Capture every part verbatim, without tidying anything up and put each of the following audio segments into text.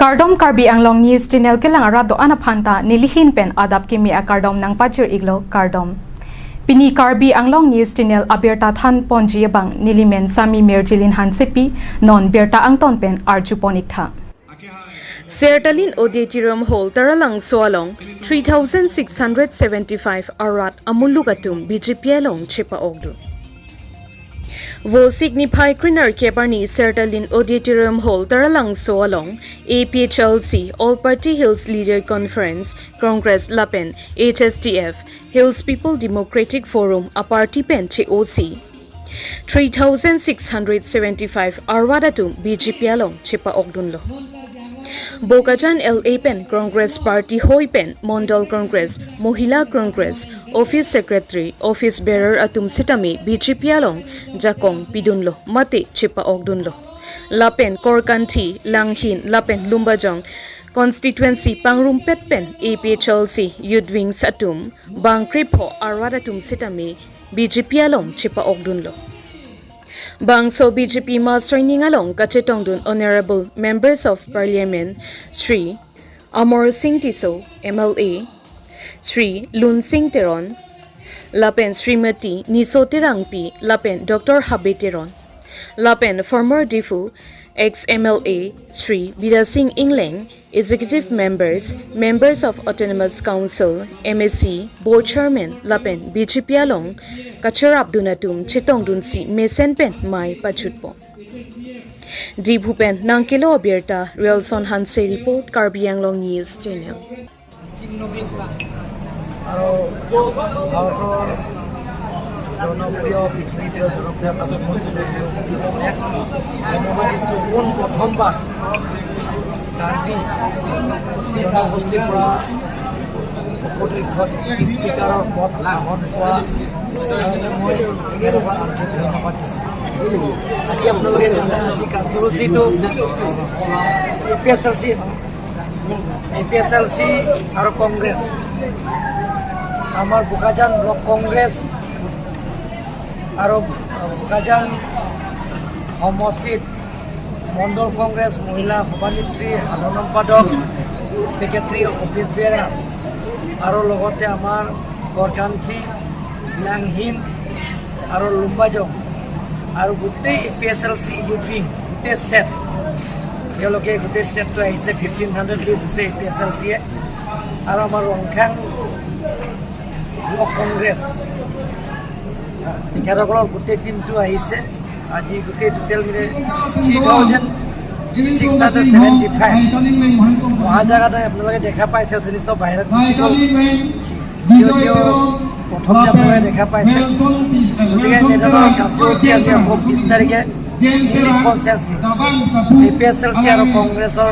Kardom, Karbi Anglong News Channel kelang arat do-an aphanta nelihin pen adap kimi akardom nangpachir-iklo, kardom. Pini Karbi Anglong News Channel abirta thanponji abang nelimen Sami Mirjilin Hansepi, non birta angton pen arjupon-iktha. Sertalin Auditorium Hall Taralangso along three thousand six hundred seventy-five arat amuluk atum B J P along chepa-okdun. Vosik niphai krenerkep arni Sertalin Auditorium Hall Taralangso along A P H L C, All Party Hills Leader Conference, Congress lapen H S D F, Hills People Democratic Forum aparty pen che-osi three thousand six hundred seventy-five arat atum B J P along chepa-okdunlo. Bokajan L A pen Congress Party hoi pen Mondol Congress, Mohila Congress, Office Secretary, Office Bearer atum sitame B J P along jakong pidunlo mate chepa-okdunlo. Lapen Korkanthi, Langhin lapen Lumbajong constituency pangrumpet pen A P H L C Youth Wings atum bang krepho arat atum sitame B J P along chepa-okdunlo. Bangso B J P mass joining along kachetongdun Honorable Members of Parliament Shri Amar Singh Tisso, M L A, Shri Lunsing Teron, lapen Shrimati Niso Terangpi, lapen Doctor Habe Teron, lapen former Diphu ex M L A Shri Bidya Singh Engleng, Executive Members, Members of Autonomous Council, M A C, Board Chairman lapen B J P along kacherapdun atum chetongdunsi mesen pen mei pachutpon. Diphu pen nangkelo abirta, Relson Hanse report, Karbi Anglong News Channel. আৰু ভাৰতৰ জনপ্ৰিয়, পৃথিৱীৰ জনপ্ৰিয় প্ৰধানমন্ত্ৰী নৰেন্দ্ৰ মোদী ডাঙৰীয়া জন্মদিন শুভ। প্ৰথমবাৰ কাৰ্বি জনগোষ্ঠীৰ পৰা অধ্যক্ষ স্পীকাৰৰ পদ গ্ৰহণ কৰা কাৰণে মই একেলগে আন্তৰিক ধন্যবাদ দিছোঁ। আজি আপোনালোকে জানে, আজি কাৰ্যসূচীটো এ পি এছ এল চি, এ পি এছ এল চি আৰু কংগ্ৰেছ, আমাৰ বোকাজান ব্লক কংগ্ৰেছ আৰু বোকাজান সমষ্টিত মণ্ডল কংগ্ৰেছ মহিলা সভানেত্ৰী, সাধাৰণ সম্পাদক, ছেক্ৰেটাৰী, অফিচ বেয়াৰাৰ আৰু লগতে আমাৰ বৰকান্থি, লাংহিন আৰু লুম্বাজং আৰু গোটেই এ পি এছ এল চি ইউথ উইং, গোটেই ছেট, তেওঁলোকে গোটেই ছেটটো আহিছে। ফিফটিন হাণ্ড্ৰেড লিষ্ট আছে এ পি এছ এল চিয়ে। আৰু আমাৰ ৰংখাং ব্লক কংগ্ৰেছ তেখেতসকলৰ গোটেই টিমটো আহিছে। আজি গোটেই টোটেল মিলে three thousand six hundred seventy five. অহা জেগাতে আপোনালোকে দেখা পাইছে, অথনি চব বাহিৰত গুচি গ'ল। থিয় থিয় প্ৰথমতে আপোনালোকে দেখা পাইছে। গতিকে এনেধৰণৰ কাৰ্যসূচী আমি আকৌ বিছ তাৰিখে Delhi constituency, A P S L C আৰু কংগ্ৰেছৰ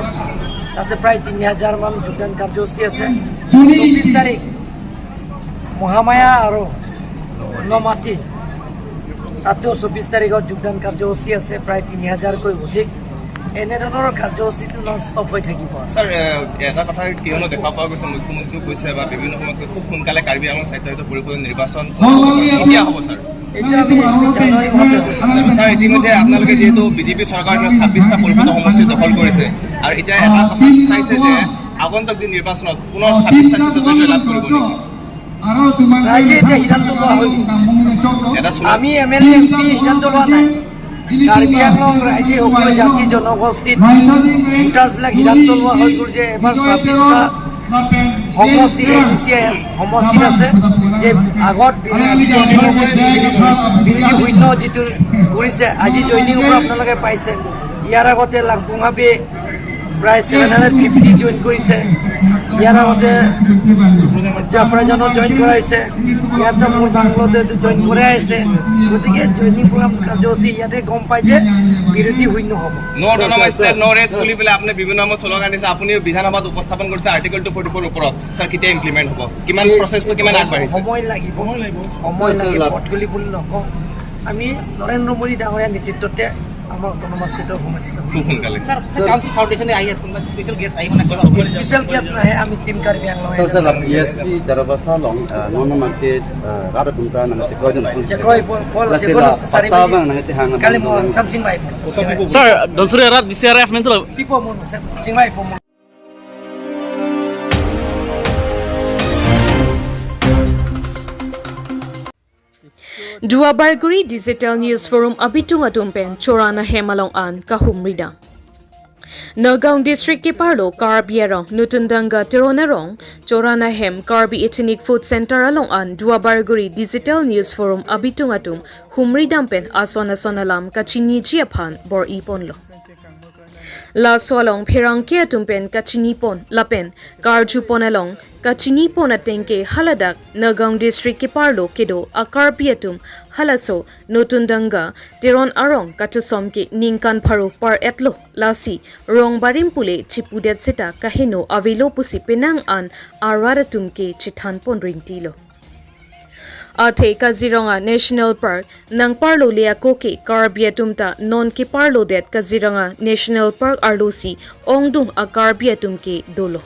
তাতে প্ৰায় তিনি হাজাৰ মান যোগদান কাৰ্যসূচী আছে। চৌবিছ তাৰিখ মহামায়া আৰু নমাটি, তাতো চৌবিছ তাৰিখত যোগদান কাৰ্যসূচী আছে, প্ৰায় তিনি হাজাৰকৈ অধিক। এনেধৰণৰ কাৰ্যসূচীটো নন ষ্টপ হৈ থাকিব। ছাৰ, এ, এটা কথা কিয়নো দেখা পোৱা গৈছে, মুখ্যমন্ত্ৰীয়েও কৈছে বা বিভিন্ন সময়ত খুব সোনকালে কাৰ্বি আংলং স্বায়ত্তশাসিত পৰিষদৰ নিৰ্বাচন কেতিয়া হ'ব, ছাৰ? এইটো আমি জানুৱাৰী মাহতে কৰিম। ছাৰ, ইতিমধ্যে আপোনালোকে যিহেতু বি জে পি চৰকাৰে ছাব্বিছটা পৰিষদৰ সমষ্টি দখল কৰিছে আৰু এতিয়া এটা কথা চাইছে যে আগন্তুক যি নিৰ্বাচনত পুনৰ ছাব্বিছটা ছিটত জয়লাভ কৰিব নেকি? ৰাইজে এতিয়া সিদ্ধান্ত লোৱা হৈ গ'ল। এটা চুলা- আমি এম এল এ, এম পি সিদ্ধান্ত লোৱা নাই। কাৰ্বি আংলং ৰাইজে সকলো জাতি জনগোষ্ঠীত ভোটাৰ্ছবিলাক সিদ্ধান্ত লোৱা হৈ গ'ল যে এবাৰ ছাব্বিছটা সমষ্টি, এ পি চি সমষ্টিত আছে, যে আগত বিৰোধী শূন্য যিটো কৰিছে, আজি জইনিং পৰা আপোনালোকে পাইছে। ইয়াৰ আগতে লাংপুং হাবি প্ৰায় ছেভেন হাণ্ড্ৰেড ফিফটি জইন কৰিছে। ইয়াৰ আগতে জাফৰাজানত জইন কৰাইছে, ইয়াতে মোৰ বাংলোতে জইন কৰাই আছে। গতিকে জইনিং প্ৰগ্ৰাম কাৰ্যসূচী ইয়াতে গম পায় যে বিৰোধী শূন্য হ'ব। ন' অট'নমাছ ষ্টেট, ন' ৰেষ্ট বুলি পেলাই আপুনি বিভিন্ন সময়ত শ্লোগান দিছে, আপুনিও বিধানসভাত উপস্থাপন কৰিছে আৰ্টিকল টু ফৰ্টি ফ'ৰ ওপৰত। ছাৰ, কেতিয়া ইমপ্লিমেণ্ট হ'ব? কিমান এই প্ৰচেছটো কিমান আগবাঢ়িছে? সময় লাগিব, সময় লাগিব। ছাৰ, ছাৰ, পথ খুলি বুলি নকওঁ। আমি নৰেন্দ্ৰ মোদী ডাঙৰীয়া নেতৃত্বতে আমাৰ অট'নমাছ ষ্টেটৰ হোম ষ্টেট। খুব সোনকালে। ছাৰ, ছাৰ, ছাৰ, কাউন্সিল ফাউণ্ডেশ্যনে আহি আছে, কোনোবা স্পেচিয়েল গেষ্ট আহিব নে কিবা? স্পেচিয়েল গেষ্ট নাহে, আমি টিম কাৰ্বি আংলং ছাৰ, ছাৰ, আহিছোঁ। ই এছ পি দাৰাবাছা লং, আহ, নন মাৰ্কেট, আহ, rat atum ta nangchekroi dun. Chekroi pon, pon, laso chekroi la sari pata baji. Bang nangchehang. Kali mo, samsing bai. Sir, Dhansiri rat D C R F mentu lo. Pipo mo, sir, chingbai po mo. Duarbagori Digital News Forum abitung atum pen Choran ahem along an kahumri dam. Nagaon District keparlo Karbi arong Nutun Danga Teron arong Choran ahem Karbi Ethnic Food Center along an Duarbagori Digital News Forum abitung atum humri dam pen ason ason alam kachiniji aphan bor-i ponlo. Laso along pherangke atum pen kachini pon lapen karju pon along kachini pon ateng ke haladak Nagaon District keparlo kedo a-Karbi atum halaso Nutun Danga Teron arong kachosom ke ningkan pharo par-etlo, lasi rong barim pule chipudet seta kaheno avelo pusi penang an a-rat atum ke chethan pon ringtilo. Athe Kaziranga National Park nangparlo le ako ke Karbi atum ta non keparlodet Kaziranga National Park arlosi ongdung a-Karbi atum ke dolo.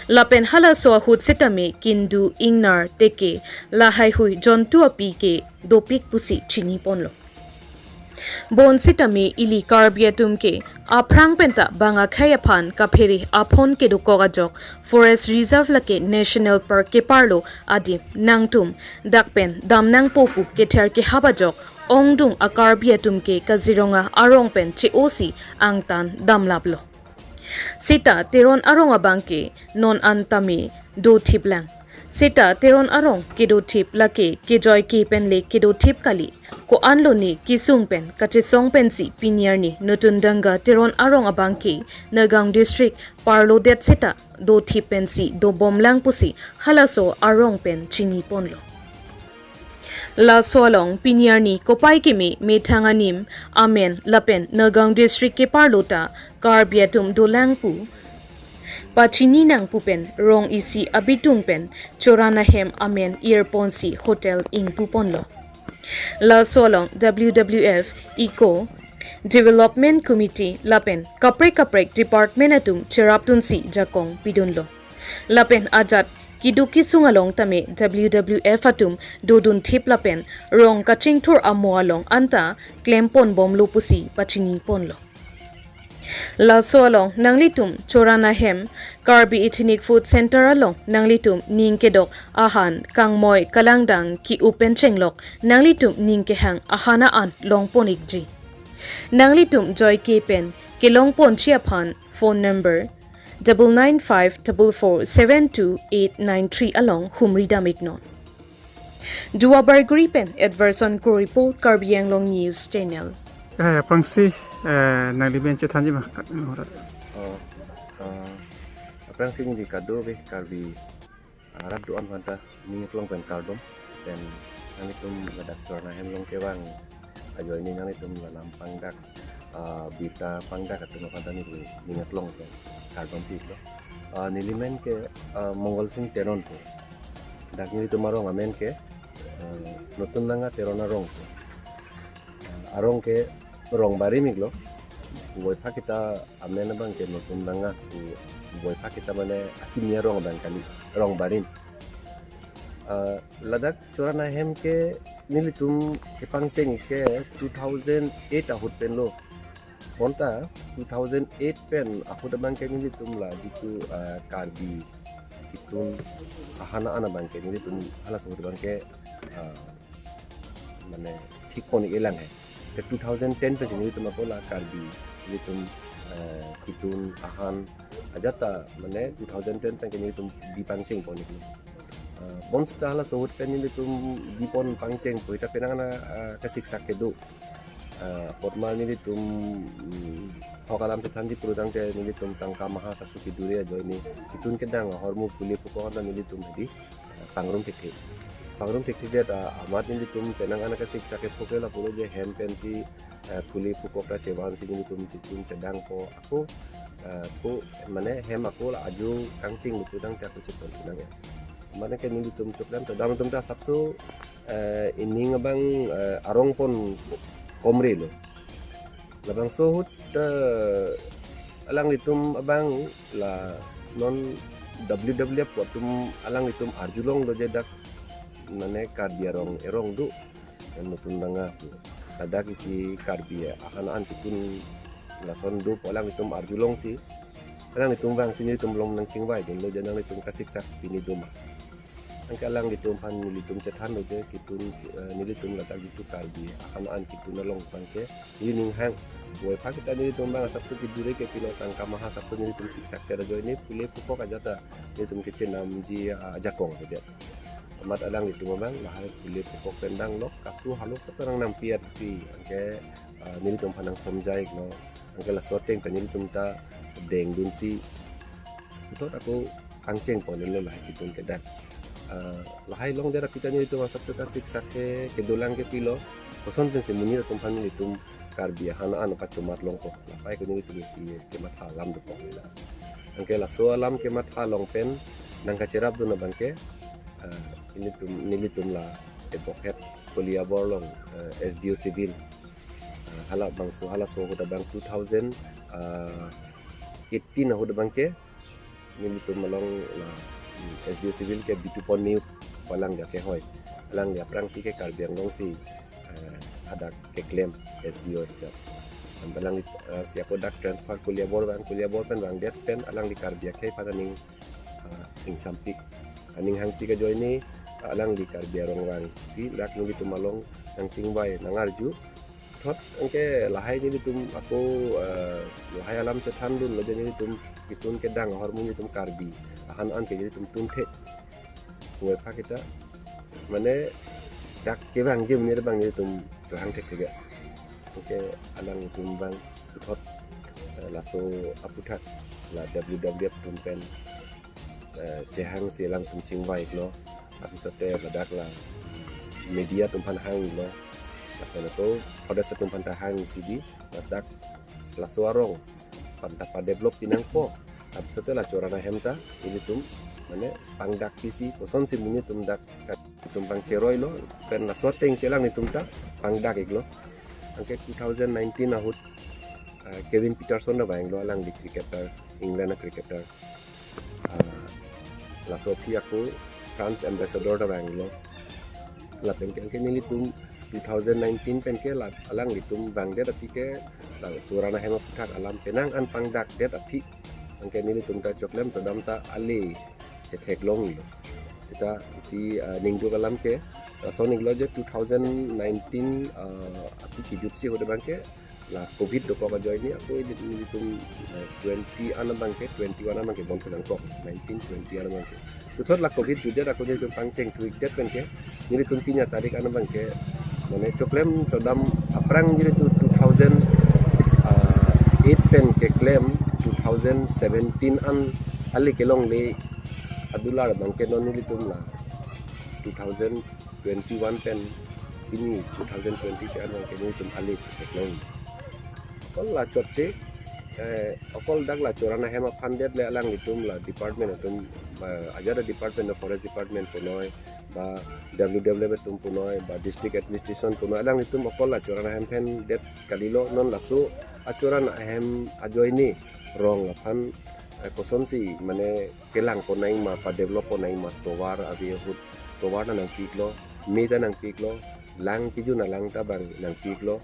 Lapen halaso ahut setame kindu, ingnar, teke, lahaihui jontu api ke dopik pusi chini ponlo. Bonsitame ili Karbi atum ke aphrang penta bang akhei aphan kaphere aphon kedokok ajok Forest Reserve lake National Park keparlo adim nangtum dak pen dam nangpo pu kether kehap ajok ongdung a-Karbi atum ke Kaziranga arong pen che-osi angtan damlaplo. Seta Teron arong abang ke non an tame dothip lang. Seta Teron arong kedothip lake kejoi ke pen le kedothip kali. Ko-an lo ne kesung pen kachesong pensi pini arni Nutun Danga Teron arong abang ke Nagaon District parlodet seta dothip pensi dobom lang pusi halaso arong pen chini ponlo. Laso along pini arni kopai keme methang anim amen lapen Nagaon District keparlo ta Karbi atum dolang pu pachini nang pu pen rong isi abitung pen Choran ahem amen irponsi hotel ingpu ponlo. Laso along W W F, Eco Development Committee lapen kaprek kaprek department atum cherapdunsi jakong pidunlo. Lapen ajat keduk kesung along tame W W F atum dodunthip lapen rong kachingthur amo along anta klem pon bomlo pusi pachini ponlo. Laso along nanglitum Choran ahem Karbi Ethnic Food Center along nanglitum ning kedok ahan kangmoi kalangdang ki-up pen chenglok nanglitum ning kehang ahan an long pon ikji. Nanglitum joi ke pen kelong ponji aphan phone number double nine five double four seven two eight nine three along humri dam iknon. Duarbagori pen Edverson Kro report, Karbi Anglong News Channel. Eh, aphrangsi, eh, nangli pen chethanji ma, Kak Nora? Oh, eh, aphrangsi neli kadokave Karbi, ah, rat do-an aphanta ning aklong pen kardom, pen nanglitum ladak Choran ahem along kevang ajoine nanglitum la nam pangdak, ah, birta pangdak atum aphanta neli ning aklong pen kardom pilo. Ah, neli men ke, ah, Mongol Sing Teron pu. Dak nelitum arong amen ke, ah, Nutun Danga Teron arong pu. Ah, arong ke rong barim iklo. Boiphak kita amen abang ke Nutun Danga, boiphak kita mane akimi arong abang kali, rong barim. Ah, ladak Choran ahem ke nelitum kepangcheng ke two thousand eight ahut penlo. Bonta two thousand eight pen ahut abang ke nelitum la jitu, ah, Karbi kitun ahan an abang ke nelitum halaso ahut abang ke, ah, mane thik pon-ik elang he. Ke two thousand ten pensi nelitum ako la Karbi nelitum, eh, kitun ahan ajat ta mane two thousand ten pen ke nelitum bi pangcheng pon-iklo. Eh, bonsita halaso ahut pen nelitum bi pon pangcheng pu ta penang ana, eh, kasiksak kedo. Eh, apot ma nelitum, mm, thok alam chethanji pulotangte nelitum tangka maha saksu kidure ajoine kitun kedang ahormu phule phukok ta nelitum hedi pangrum thekthek. Pangrum thekthekdet, ah, amat nelitum penang ana kasiksak kepho ke lapulo je hem pensi, eh, phule phukok ta chevansi nelitum chitun chedangpo ako, eh, ko mane hem ako la ajo kangting luputangte ako chepon nang ya. Mane ke nelitum chokdam chedam atum ta sapso, eh, ining abang, eh, arong pon komre lo. Labangso ahut, eh, alanglitum abang la non W W F atum alanglitum arjulonglo je dak mane Karbi arong erong do, yang nutun danga ladak isi Karbi ahan an kitun lason do pu alanglitum arjulongsi, alanglitum vangsi nelitum along nangchingvaidunlo je nanglitum kasiksak pini do ma. Anke alanglitum aphan nelitum chethanlo je kitun, eh, nelitum ladak jitu Karbi ahan an kitun along abangke neli ning hang. Puvoiphak kita nelitum abang asapso kedure ke pino tangka maha asapso nelitum siksak chera ajoine pule pukok ajat ta nelitum kechenamji, ah, ajakong ajoine. Amat alanglitum abang lahai pule pukok pen dang lok kasu halok sat ta nang nampiat si. Anke, ah, nelitum aphan nang somjaiklo. Anke laso ateng pen nelitum ta dengdunsi puthot ako angcheng ponlo lahai kitun ke dak. Ah, lahai longdet aphi ta nelitum asapso kasiksak ke kedolang ke pilo. Koson pensi monit atum aphan nelitum Karbi ahan an pachomat longpo. Lapu ke nelitum isi kematha alam dokok nila. Anke laso alam kematha along pen nangkacherapdun abangke, ah, nelitum, nelitum la Ebokhet Koliabor along, eh, S D O Civil. Ah, hala bangso, halaso ahut abang two thousand, ah, eighteen ahut abangke nelitum along la, hmm, S D O Civil ke Bitupon Meyut pu alang dak kehoi. Alangli aphrangsi ke Karbi Anglong si, eh, hadak keklem S D O hisap. Anke alangli, eh, si ako dak transfer Koliabor vang, Koliabor pen vangdet pen alangli Karbi akhei aphan aning, eh, ingsampik. Aning hangpik ajoine, eh, alangli Karbi arong vangsi dak nelitum along nangchingvai nangarju. Thot anke lahai nelitum ako, eh, lahai alam chethandunlo je nelitum kitun kedang ahormu nelitum Karbi ahan an ke nelitum tunthe. Puvoiphak kita mane dak kevangji monit abang nelitum chohang thekthek ya. Anke alanglitum abang puthot, eh, laso aputhak la W W F atum pen, eh, chehangsi alangtum chingvaiklo. Lapusote ladak la media atum aphan hanglo. Lapen ako Forest atum aphan ta hangsi di, mas dak laso arong aphan ta padevelop pinangpo. Lapusote la Choran ahem ta ilitum mane pangdak pisi, kosonsi monit atum dak itum pangcheroilo, pen laso atengsi alanglitum ta pangdak iklo. Anke two thousand nineteen ahut, ah, Kevin Pietersen ta vanglo, alangli cricketer, England a cricketer. Ah, laso aphi ako France ambassador ta vanglo. Lapen ke anke nelitum two thousand nineteen pen ke la alanglitum vangdet aphi ke la Choran ahem aputhak alam penang an pangdakdet aphi. Anke nelitum ta choklem chodam ta ale chetheklonglo. Seta isi, ah, ningduk alam ke lason iklo je two thousand nineteen, ah, aphi kejutsi ahut abangke la Covid dokok ajoine ako ili nelitum, eh, twenty an abangke, twenty-one an abangke bon penangkok, nineteen twenty an abangke. Puthot la Covid jutdet ako nelitum pangcheng thuikdet penke nelitum pini atarik an abangke mane choklem chodam aphrang nelitum two thousand eight pen keklem two thousand seventeen an ale kelongle adular abangke non nelitum la two thousand twenty-one pen pini two thousand twenty-six an abangke nelitum ale chetheklong. Okol la chotche, eh, okol dak la Choran ahem aphan det le alanglitum la department atum, eh, ajat a department, forest department punoi, ba W W F atum punoi, ba district administration punoi, alanglitum okol la Choran ahem aphan det kalilo, non laso a Choran ahem ajoine rong aphan, eh, kosonsi mane kelang ponnang ma, padevelop ponnang ma, tovar ave ahut tovar ta nangpiklo, me ta nangpiklo, lang kejun alang ta abang nangpiklo.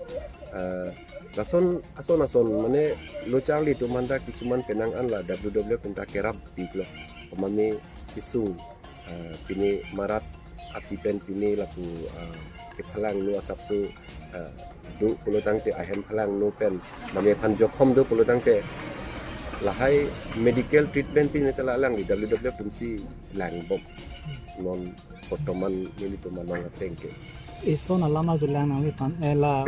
Eh, lason ason ason mane lo charli atum aphan ta kisuman penang an la W W F pen ta kerap piklo. Pamane kesung, eh, pine marat api pen pine lapu, eh, kephalangno asapso, eh, do pulo tangte, ahem phalangno pen mane aphan jokhom do pulo tangte lahai medical treatment pine ta la alangli W W F atumsi langbom. Non bortoman nelitum along ateng ke. Ison alam arjulang nangliphan, eh, la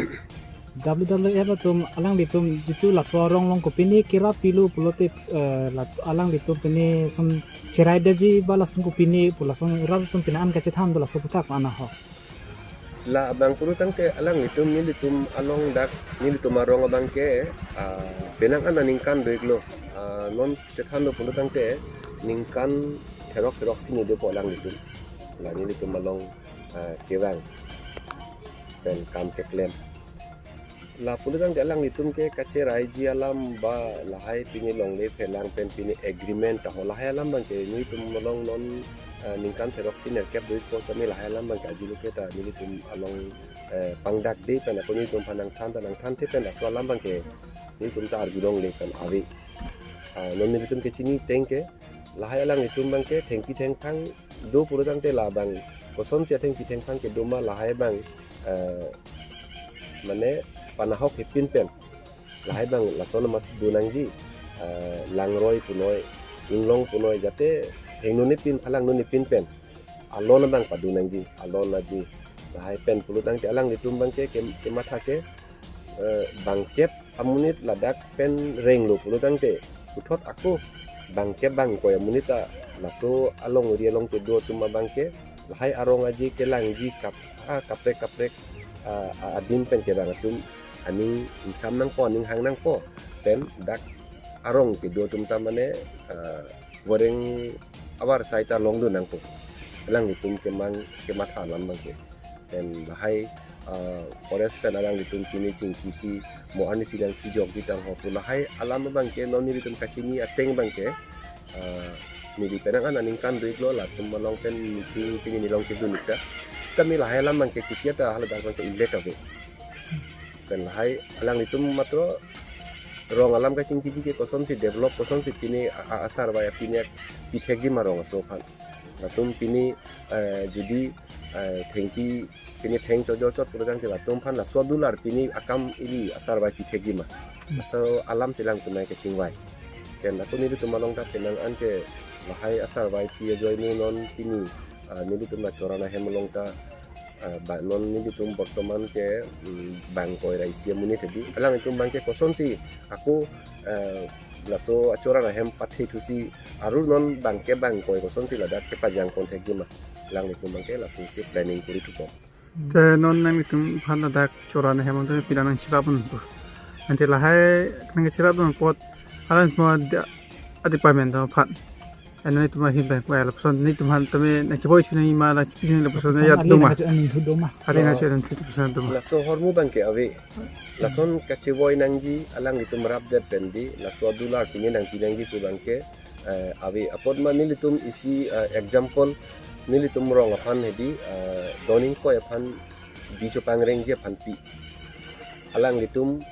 W W F atum alanglitum jitu laso arong along kopine kerap pilo pulote, eh, la alanglitum pine som cherai daji ba lason kopine pu lason rat atum pine an kachethan do laso aputhak ana ho. La abang pulo tangte alanglitum nelitum along dak nelitum arong abangke, ah, penang an aningkan do iklo, ah, non chethan do pulo tangte ningkan therok therok sini dopo alanglitum. La nelitum along, ah, kevang pen kam keklem. La pulo tangte alanglitum ke kacheraiji alam ba lahai pini longle phelang pen pini agreement ta ho lahai alam abangke nelitum along non, eh, ningkan therok si nerkep doikpo tame lahai alam abangke ajilo ke ta nelitum along, eh, pangdakde pen ako nelitum aphan nangthan ta nangthanthe pen laso alam abangke nelitum ta arjulongle pen ave. Ah, non nelitum kechini ateng ke lahai alanglitum abangke thengpi thengphang do pulo tangte labang kosonsi athengpi thengphang kedo ma lahai abang, eh, mane panahok hepin pen lahai abang lason amas do nangji, eh, langroi punoi, inglong punoi jate hengno nepin phalang no nepin pen alon abang pado nangji, alon aji lahai pen pulo tangte alanglitum abangke ke, kematha ke, eh, bangkep amonit ladak pen renglo pulo tangte puthot ako bangkep bangkoi amonit ta laso alongri along kedo atum abangke lahai arong aji kelangji kap, ah, kaprek kaprek, ah, ah, adim pen kevang atum aning ingsam nangpo, aning hang nangpo pen dak arong kedo atum ta mane, ah, goreng avar sai ta longdun nangpo. Alanglitum kemang kematha alam abangke. Pen lahai, ah, forest pen alanglitum pini chingkisi mo arnisi nangkijokji tangho pu lahai alam abangke non nelitum kachini ateng abangke, ah, neli penang an aningkan doiklo latum along pen meeting pini nelong kedun ik ta. Sitame lahai alam abangke kikia ta haladak abangke inlet ave. Pen lahai alanglitum matro rong alam kachingkiji ke kosonsi develop kosonsi pini a, a, asarvai pini pithekji ma rong aso aphan. Latum pini, eh, jodi, eh, thengpi pini theng chojor chot pulo tangte latum aphan laso adular pini akam ili asarvai pithekji ma. Laso alam chelang tunai kachingvai. Pen ako nelitum along ta penang an ke lahai asarvai pi ajoine non pini, ah, nelitum la Choran ahem along ta, ah, ba non nelitum bortoman ke, mm, bangkoi ra isi amonit hedi. Alanglitum abangke kosonsi ako, eh, laso achoran ahem pathe thusi aru non bangkep bangkoi kosonsi ladak kepajang konthekji ma. Alanglitum abangke laso si planning kuri thupo. Te non nanglitum aphan ladak Choran ahem along pila nangcherapdun pu. Ante lahai nangcherapdun apot alanglitum a department atum aphan. Ante nelitum ahin pen ko lapuson nelitum aphan tame nangcheboi chunai ma la chipi chunai lapuson ya doma. Ari na chunai lapuson doma. Laso ahormu abangke ave. Lason kacheboi nangji alanglitum rapdet pen di laso adular pini nangpi nangji pu abangke, eh, ave. Apot ma nelitum isi, eh, example nelitum rong aphan hedi, eh, don ingkoi aphan bi chopangrengji aphan pi. Alanglitum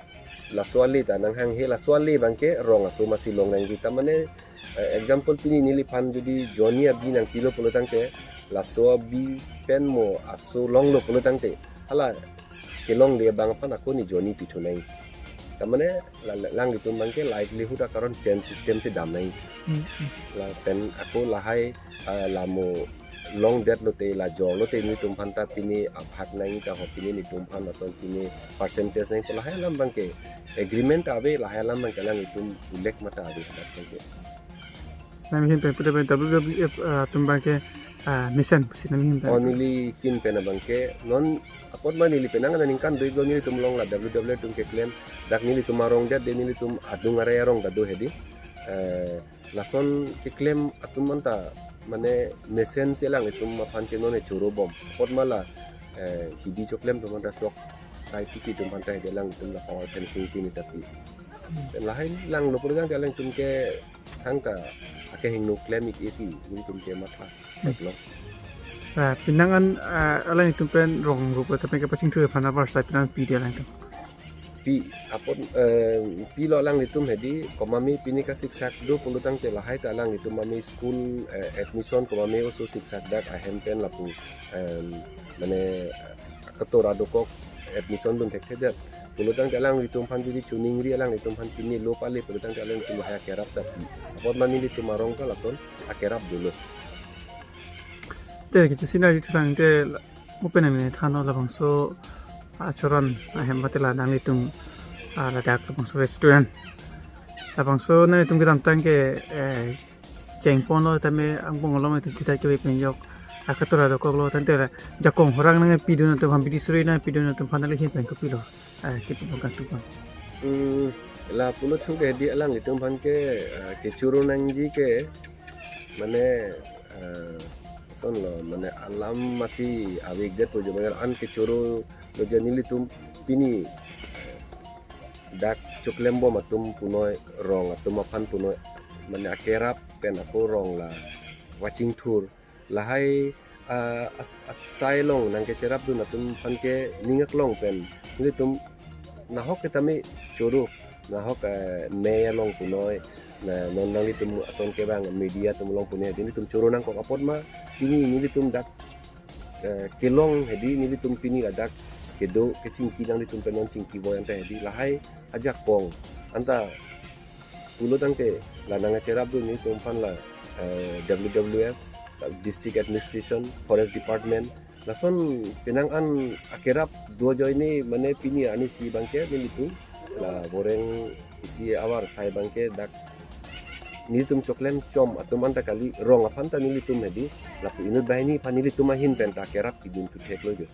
laso ale ta nanghanghe laso ale abangke rong aso masi long nangji ta mane, eh, example pini neliphan jodi jonni abi nangpilo pulo tangte laso abi pen mo aso longlo pulo tangte hala kelongle abang aphan ako ne jonni pithu nangji. Ta mane la, la, alanglitum abangke livelihood akaron chain system si dam nangji. Hmm, hmm. Lapen ako lahai, ah, la mo longdet lote la jor lote nelitum aphan ta pini abhag nangji ta ho pini nelitum aphan lason pini percentage nangji pu lahai alam abangke agreement ave lahai alam abangke alanglitum ulek mata ave hadak abangke. Nangli ahin pen puda pen W W F, ah, atum abangke, ah, mesen pusi nangli ahin pen. Oh, neli ahin pen abangke non apot ma neli penang aningkan doiklo nelitum along la W W F atum keklem dak nelitum arong det de nelitum adung arai arong ta do hedi. Eh, lason keklem atum anta mane mesen si alanglitum aphan ke non e choro bom. Apot ma la, eh, hidi choklem atum anta sok sai tiki atum anta hedi alanglitum la power fencing pini ta pi. Pen lahai langlo pulo tangte alanglitum ke thangta akehingno klem ik isi nelitum kematha. Hmm. Develop. Ah, penang an, ah, alanglitum pen rong rup ta pen kepachingthur aphan avarsai penang pidi alanglitum. Pi apot, eh, pilo alanglitum hedi komame pini kasiksak do pulo tangte lahai ta alanglitum mame school, eh, admission komame oso siksak dak ahem pen lapu, em, mane, eh, ketora dokok admission dun thekthe det. Pulo tangte alanglitum aphan jodi choningri alanglitum aphan pini lo pale pulo tangte alanglitum lahai akerap ta pi. Apot ma nelitum arong ta lason akerap dolo. Te kisi scenario thurang te la, mo pen nangthanlo labangso achoran ahem mate la nanglitum, ah, ladak labangso restaurant. Labangso nanglitum kedamtang ke, eh, chengponlo tame angbong along itum kita kewe pen yok. Aketora dokoklo tangte la jakong horang nangpidun atum aphan bidi suri nangpidun atum aphan nangli ahin pen kopilo. Ah, kipu bangka tupa. Hmm, la pulo tangte hedi alanglitum aphan ke, ah, kechoro nangji ke mane, ah, sonlo mane alam masi ave ik det pu jo mane an kechoro lo ja nelitum pini, eh, dak choklembom atum punoi, rong atum aphan punoi, mane akerap pen ako rong la vachingthur. Lahai, ah, as-, asai along nangkecherapdun atum aphan ke ning aklong pen nelitum nahok ke tame choro, nahok, eh, mei along punoi, na non nanglitum ason kevang media atum along punoi hedi nelitum choro nangkok apot ma pini nelitum dak, eh, kelong hedi nelitum pini ladak kedo kechingki nanglitum pen non chingki voi anta hedi lahai ajakong anta pulo tangte la nangcherapdun nelitum aphan la, eh, W W F, District Administration, Forest Department, lason penang an akerap do ajoine mane pini arnisi abangke nelitum la boreng isi avar asai abangke dak nelitum choklem chom atum anta kali, rong aphan ta nelitum hedi lapu inut banghini aphan nelitum ahin pen ta akerap pidun thu theklo jo.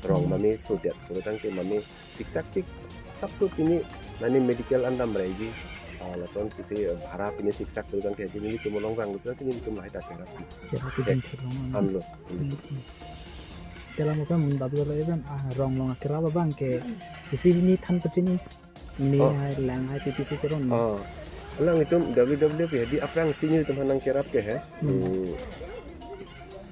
Rong mame sodet pulo tangte mame siksak tik sapso pini nani medical andam raiji, ah, lason pisi, eh, bhara pini siksak pulo tangte hedi nelitum along vanglo tangte nelitum lahai ta akerap pi. Kerap pidun thek si long. Anlo. Hmm, hmm. Te la mo pen mun babu la even, ah, rong along akerap abangke isi hini than pachini. Mei Oh. hai, lang hai, P P C keron. Oh. Alanglitum W W P hedi aphrangsi nelitum aphan nangkerap ke he. Hmm. Hmm.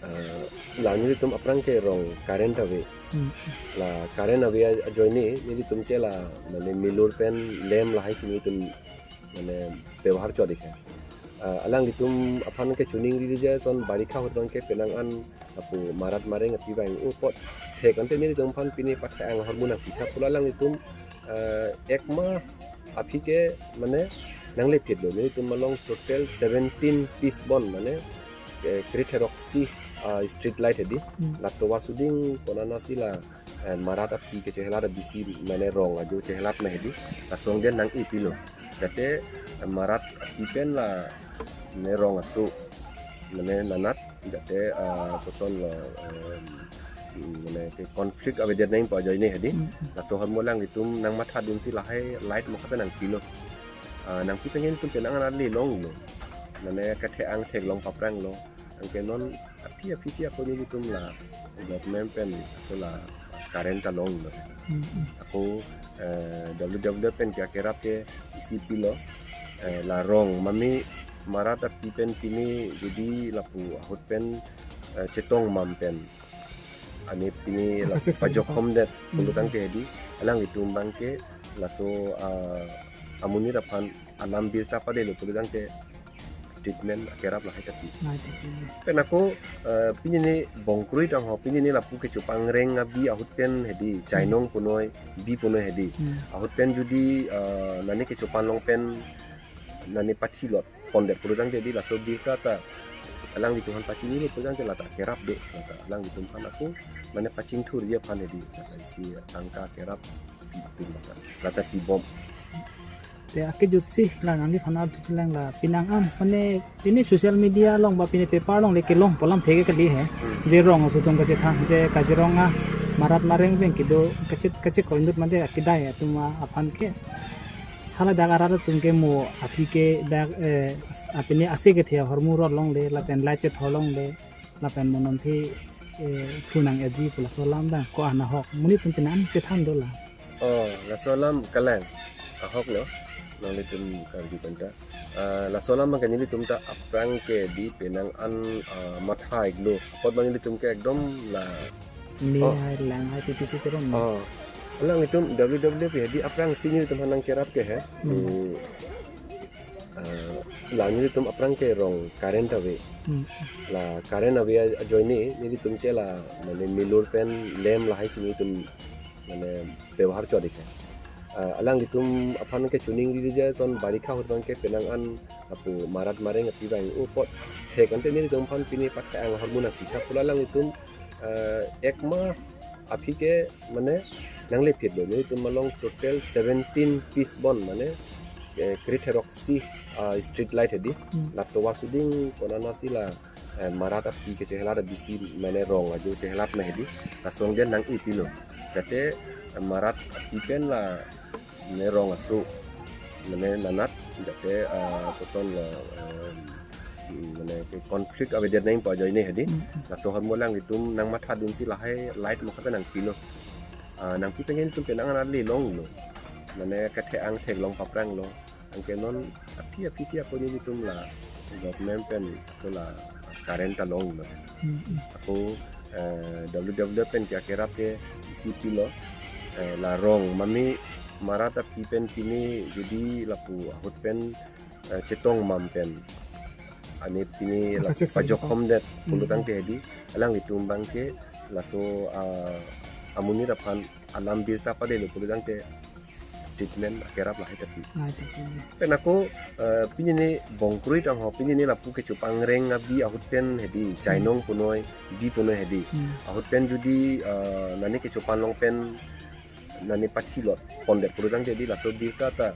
Ah, la nelitum aphrang ke rong current ave. Hmm. La current ave a-, ajoine nelitum ke la mane milur pen lem lahai si nelitum mane bebohar chot ik he. Ah, alanglitum aphan ke choningri je son barikha ahut abangke penang an lapu marat mareng api vang apot thek ante nelitum aphan pini pathai anghormu nangpitha pulo alanglitum, eh, ekma aphi ke mane nanglephitlo nelitum along total seventeen piece bon mane, eh, kre theroksi, ah, street light hedi. Hmm. Lato vasuding konatsi la, eh, marat api kechehelat abisi mane rong ajo chehelat ma hedi. Lason den nang-e pilo. Jate, eh, marat api pen la mane rong aso mane nanat jate, ah, koson lo, em, mane ke conflict avedet nangpo ajoine hedi. Hmm, hmm. Laso ahormu alanglitum nangmathadunsi lahai light mokha pen nangpilo. Ah, nangpi pen nelitum penang an arli longlo. Mane kethe angthek long papranglo. Anke non aphi aphi si ako nelitum la government pen ako la current ta longlo. Hmm, hmm. Ako, eh, W W F pen ke akerap ke isi pilo, eh, la rong mame marat api pen pini jodi lapu ahut pen, eh, chetong mam pen ani pini la Pajok pajok sangkot. Homdet pulo Hmm. tangte hedi alanglitum abangke laso, ah, amonit aphan alam birta padelo pulo tangte treatment akerap lahai ta pi. Lahai ta pi. Pen ako, eh, pini ni bongkrui tang ho, pini ni lapu kechopangreng abi ahut pen hedi, chainong punoi, bi punoi hedi. Hmm. Ahut pen jodi, eh, nani kechopan long pen, nani pathilot pondet pulo tangte hedi laso birta ta alanglitum aphan pachinilo pulo tangte lata kerap de, lata alanglitum aphan ako, mane pachingthurji aphan hedi, lata isi tangka kerap pi, pi lata, lata pibom. Te akejutsi la nangliphan arjuji lang la penang an mane pini social media along ba pini paper along le kelong pu alam thek kali he. Hmm. Je rong aso atum kachethan je Kaziranga marat mareng pen kedo kache, kachekoindut mate akedai atum aphan ke. Hala dak arat atum ke mo aphi ke dak, eh, as-, apini ase kethe ahormu rot longle lapen light chethor longle. Lapen mo non aphi, eh, thu nang-eji pu laso alam abang ko-an ahok. Monit atum penang an chethan do la. Oh, laso alam kalang. Ahok lo. Nanglitum karju penta. Ah, laso alam abangke nelitum ta aphrang ke hedi penang an, ah, matha iklo. Apot abang nelitum ke ekdom la. Mei Oh. hai, lang hai, P P C keron. Oh. Alanglitum W W P hedi aphrangsi nelitum aphan nangkerap ke he. Hmm. Hmm. Ah, la nelitum aphrang ke rong current ave. Hmm. La current ave a-, ajoine nelitum ke la mane milur pen lem lahai si nelitum mane bebohar chot ik he. Ah, alanglitum aphan ke choningri je son barikha ahut abangke penang an lapu marat mareng api vang apot thek ante nelitum aphan pini pathai anghormu nangpitha pulo alanglitum, eh, ekma aphi ke mane nanglephitlo nelitum along total seventeen piece bon mane, eh, kre theroksi, ah, street light hedi. Hmm. Lato vasuding konatsi la, eh, marat api kechehelat abisi mane rong ajo chehelat ma hedi. Lason den nang-e pilo. Jate, eh, marat api pen la mane rong aso mane nanat jate, ah, koson lo, em, mane ke conflict avedet nangpo ajoine hedi. Hmm. Laso ahormu alanglitum nangmathadunsi lahai light mokha pen nangpilo. Ah, nangpi pen nelitum penang an arli longlo. mane kethe-ang theklong papranglo. Anke non aphi aphi si ako nelitum la government pen ako la current ta longlo. Hmm, hmm. Ako, eh, W W F pen ke akerap ke isi pilo, eh, la rong mami marat aphi pen pini jodi lapu ahut pen, eh, chetong mam pen ani pini la Apa cek pajok sabi hom det pulo Hmm. tangte hedi, alanglitum abang ke laso, ah, amonit aphan alam birta padelo pulo tangte treatment akerap lahai tapi. Lahai tapi. Pen ako, eh, pini ni bongkrui tang ho, pini ni lapu kecho pangreng abi ahut pen hedi, Hmm. chainong punoi, di punoi hedi. Hmm. Ahut pen jodi, eh, nani kecho panlong pen nani pachilot pondet pulo tangte hedi laso birta ta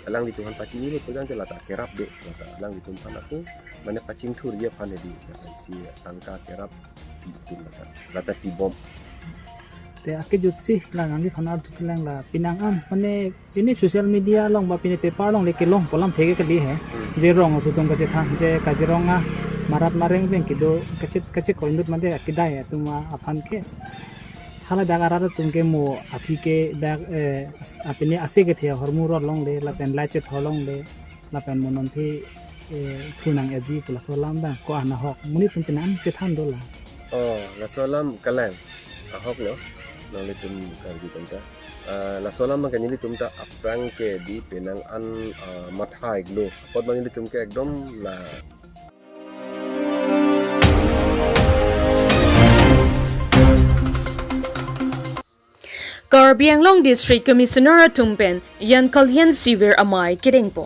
alanglitum aphan pachinilo pulo tangte lata kerap do, lata alanglitum aphan ako mane pachingthurji aphan hedi, lata isi tangka kerap pi tum lata, lata pibom. Te akejut si la nangli aphan arju thelang la penang an mane pini social media along ba pini paper along le kelong pu alam thek kali he. Hmm. Je rong aso atum kachethan je Kaziranga marat mareng pen kedo kache, kachekoinut mate akedai atum aphan ke. Hala dak arat atum ke mo aphi ke dak, eh, as-, apini ase kethe ahormu rot longle lapen light chethor longle lapen mo non aphi, eh, thu nang-eji pu laso alam abang ko-an ahok monit atum penang an chethan do la. Oh, laso alam kalang ahok lo, nanglitum karju tangka. Ah, laso alam abang ke nelitum ta aphrang ke hedi penang an, ah, matha iklo. Apot abang nelitum ke ekdom la Karbi Anglong District Commissioner atum pen Jan Kalyan Sivir amei kedengpon.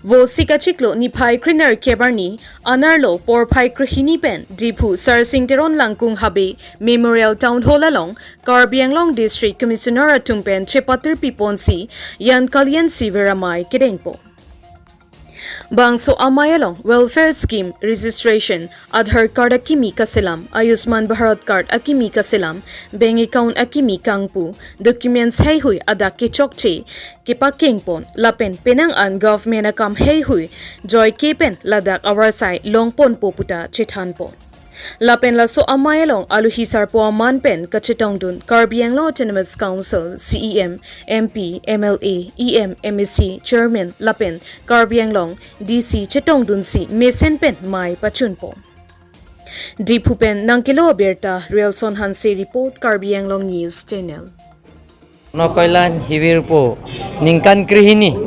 Vosi kachiklo niphai krenerkep arni anerlo porphai krehini pen Diphu Sarsing Teron Langkung Habe Memorial Town Hall along Karbi Anglong District Commissioner atum pen chepatir piponsi Jan Kalyan Sivir amei kedengpon. Bangso amei along welfare scheme registration, Aadhaar card akimi kaselam, Ayushman Bharat card akimi kaselam, bank account akimi kangpu, documents heihui adak kechokche kepakengpon lapen penang an government akam heihui joike pen ladak avarsai longponpo puta chethanpon. Lapen laso amei along aluhi sarpo aman pen kachetongdun Karbi Anglong Autonomous Council C E M, M P, M L A, E M, M A C, Chairman lapen Karbi Anglong D C chetongdunsi mesen pen mei pachunpon. Diphu pen nangkelo abirta, Relson Hanse report, Karbi Anglong News Channel. Jan Kalyan Sivir pu ningkan krehini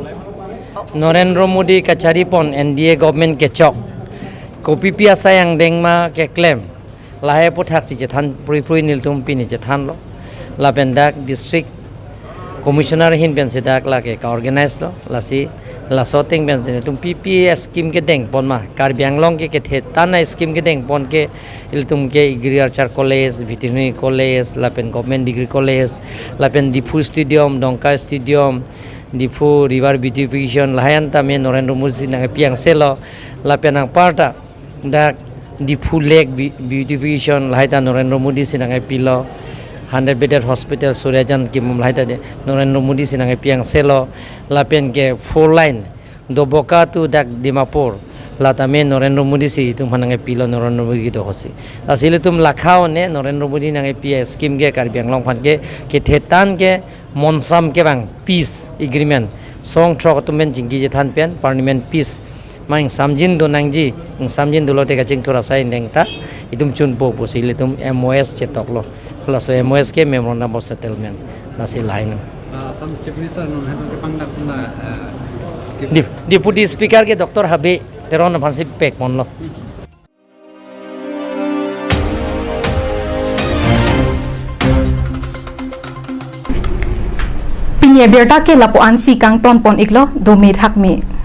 Narendra Modi kacharipon N D A government kechok kopipi asai angdeng ma keklem, lahai aputhaksi chethan phrui phrui nelitum pini chethanlo. Lapen dak district commissioner ahin pensi dak lake ka-organize lo, lasi laso ateng pensi nelitum P P A scheme kedengpon ma, Karbi Anglong ke kethe tan a-scheme kedengpon ke ilitum ke Agriculture College, Veterinary College, lapen Government Degree College, lapen Diphu Stadium, Dongka Stadium, Diphu River Beautification, lahai an tame Narendra Modi si nangkepi angselo, lapen anparta dak Diphu Lake Be-, Beautification, lahai ta Narendra Modi si nangkepilo, hundred bedded hospital, Suryajan kibom lahai ta de Narendra Modi si nangkepi angselo, lapen ke four lane Doboka to dak Dimapur, la tame Narendra Modi si itum aphan nangkepilo, Narendra Modi kedo ahutsi. Lasi ilitum lakha one Narendra Modi nangkepi a-scheme ke Karbi Anglong aphan ke kethe tan ke monsam kevang peace agreement. Song throk atum pen chingki chethan pen permanent peace ma ingsamjin do nangji, ingsamjin dolo te kachingthur asai angdeng ta itum chunpo pusi ilitum M O S chetoklo. Laso M O S ke Memorandum of Settlement. Lasi lahai no. Ah, Assam Chief Minister non hai ke pangdak na, eh, Dep-, Deputy Speaker ke Doctor Habe Teron aphansi pekponlo. Pini abirta ke lapu-ansi kangtonpon iklo, dome thakme.